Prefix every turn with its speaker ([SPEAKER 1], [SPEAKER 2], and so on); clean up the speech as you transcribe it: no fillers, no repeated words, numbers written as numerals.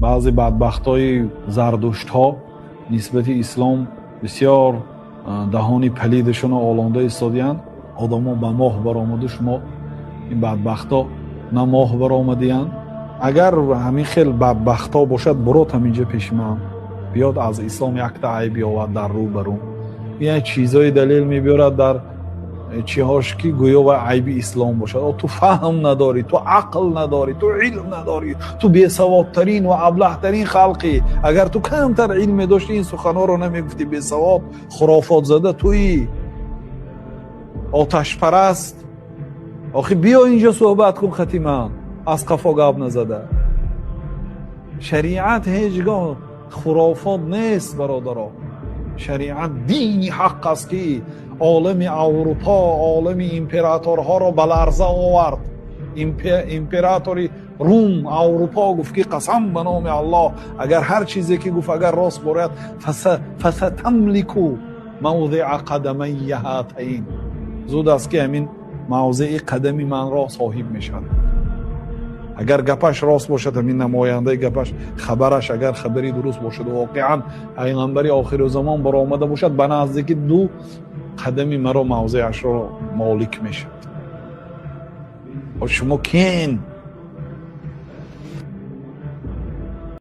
[SPEAKER 1] Баъзе бадбахтҳои зардуштҳо нисбати ислом бисёр даҳони палидашонро олонда истодиянд. Одамо ба моҳ баромаду, шумо ин бадбахтҳо на моҳ баромадиянд. Агар ҳамин хел бадбахтҳо бошад, бурод ҳаминҷа пеши ман биёд, аз ислом якта айб ёвад дар рӯ ба рӯ. Як чизҳои далел мебиёрад дар чиҳош, ки гӯё вай айби ислом бошад. О, ту фаҳм надорӣ, ту ақл надорӣ, ту илм надорӣ, ту бесаводтарин ва аблаҳтарин халқӣ. Агар ту камтар илм медоштӣ, ин суханҳоро намегуфтӣ. Бесавод, хурофотзада туӣ, оташпараст. Охи, биё инҷо, суҳбат кун хати ман, аз қафо гап назада. Шариат ҳеҷ гоҳ хурофот нест, бародаро. Шариат дини ҳақ аст, ки олами Аврупо, олами императорҳоро ба ларза овард. Императори Рум, Аврупо гуфт, ки қасам ба номи Аллоҳ, агар ҳар чизе ки гуфт, агар рост борад, فستملك موضع قدمي هاتين, зуд аст, ки ҳамин мавзеи қадами манро соҳиб мешавад. Агар гапаш рост бошад, ҳамин намояндаи гапаш, хабараш агар хабари дуруст бошад, воқеан пайғамбари охиру замон баромада бошад, ба наздики ду қадами маро мавзеашро молик мешавад. Шумо кен?